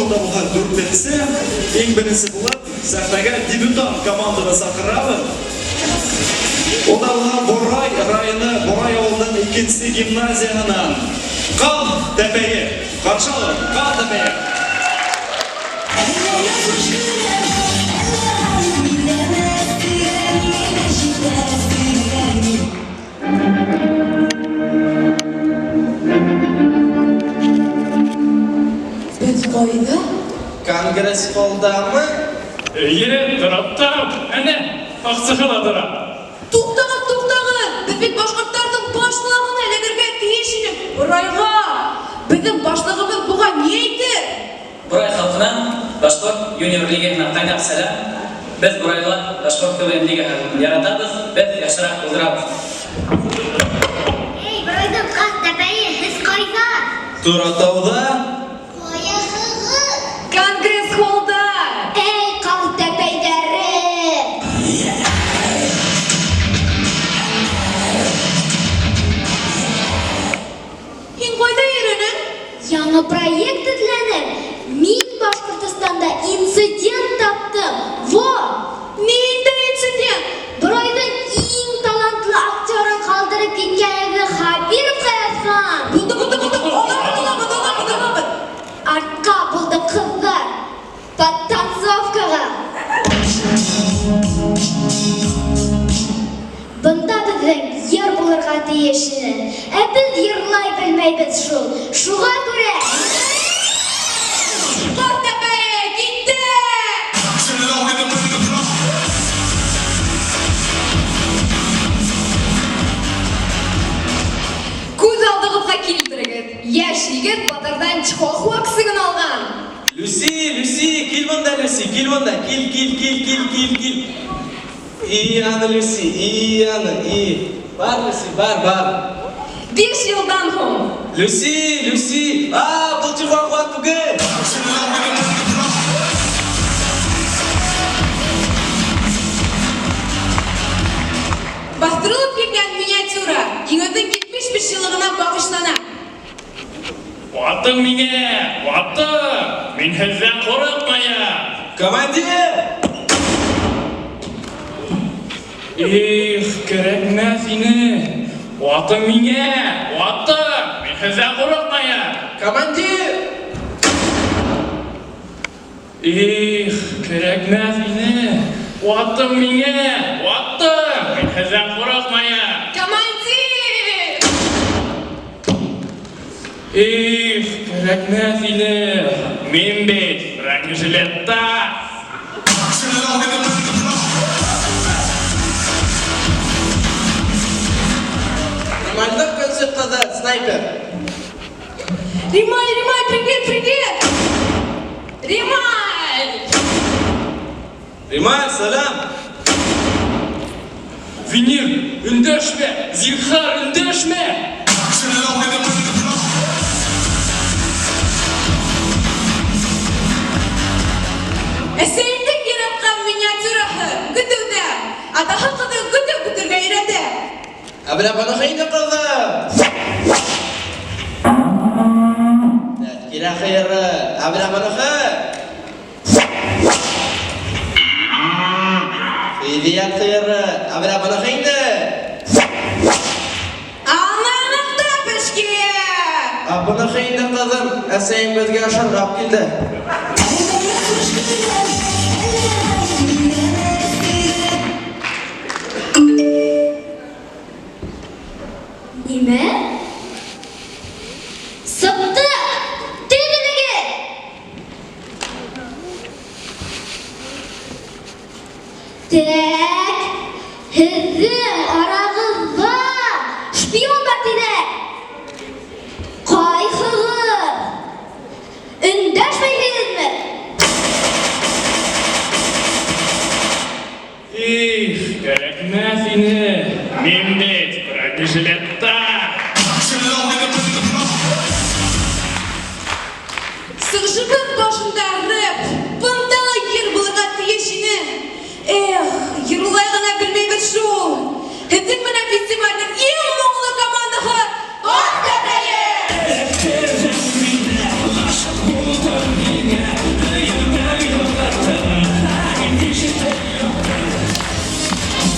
Ул да булһа дүртенсе. Иң беренсе булып сәхнәгә дебютант команданы саҡырабыҙ. Ул да булһа Борай районы Борай авылының икенсе гимназияһынан Ҡаҙ тәпәйе. Ҡаршы алығыҙ, Ҡаҙ тәпәйе. Беҙ ҡайҙа? Конгресс-холдамы? Эйе, торап торам. Әнә, аҡсаһы ла тора. Туҡтағыҙ, туҡтағыҙ! Беҙ бит башҡорттарҙың баш ҡолағына эләгергә тейеш инек. Борайға! Беҙҙең башлығыбыҙ быға ни әйтер? Борай халҡына Башҡорт юниор лигаһына ҡайнар сәләм! Беҙ, бурайлылар, Башҡорт КВН лигаһын яратабыҙ, беҙ яҡшыраҡ булдырабыҙ! Эй, Борайҙың ҡаҙ тәпәйе, һеҙ ҡайҙа? Торатауҙа? Ҡаяһығыҙ? Конгресс-холлда! Эй, ҡаҙ тәпәйҙәре! Һин ҡайҙа йөрөнөң? Яңы проект эҙләнем. Мин Башҡортостанда инцидент таптым. Во! Ниндәй инцидент? Борайҙың иң талантлы актерын ҡалдырып киткәнегеҙҙе Хәбировҡа яҙған. Булды, булды, булды. Алабыҙ, алабыҙ, алабыҙ, алабыҙ. Артҡа булды, ҡыҙҙар. Подтанцовкаға. Бында беҙҙең йыр булырға тейеш ине. Ә беҙ йырлай белмәйбеҙ шул. Шуға күрә... Ҡаҙ тәпәйе, киттек! Күҙ алдығыҙға килтерегеҙ, йәш егет батырҙан чихуахуа көсөгөн алған. Люси, Люси, кил монда, Люси, кил монда, кил, кил, кил, кил, кил, кил. И аны, Люси, и аны, и. Бар, Люси, бар, бар. Биш елдан һуң. Люси, Люси, а, был чихуахуа түгел. Баҫтырылып килгән миниатюра Еңеүҙең 75 йыллығына бағышлана. Ватың мине, ватың! Мин һеҙҙән ҡурҡмайым! Командир! Их, кәрәкмәҫ ине! Ватың мине, ватың! Мин һеҙҙән ҡурҡмайым! Командир! Их, кәрәкмәҫ ине! Ватың мине, ватың! Мин һеҙҙән ҡурҡмайым! Командир! Их, кәрәкмәҫ ине! Мин бит бронежилетта! Римальдың көнсө ҡыҙы, снайпер. Рималь, Рималь, привет, привет! Рималь! Рималь, сәләм! Венер, өндәшмә! Зинһар, өндәшмә! Әсәйемдең яраткан миниатюраһы, көтөүҙә. Атаһы ҡыҙын көтөү көтөргә өйрәтә. Ә менә быныһы инде, ҡыҙым. Тәҙкирә һыйыры. Ә менә быныһы. Фидият һыйыры. Ә менә быныһы инде. Ананыҡ та пешкән. Ә быныһы инде, ҡыҙым, әсәйең беҙгә ашарға алып килде. Нимә? Сыҡтыҡ! Төҙөлөгөҙ! Тәк, һеҙҙең арағыҙҙа шпион бар тиҙәр. Ҡайһығыҙ? Өндәшмәйһегеҙме? Их, кәрәкмәҫ ине! Мин бит бронежилетта! Сығышыбыҙ башында рэп, бында ла йыр булырға тейеш ине. Эх, йырлай ғына белмәйбеҙ шул. Һеҙҙең менән фестивалдең иң моңло командаһы Ат тәпәйе!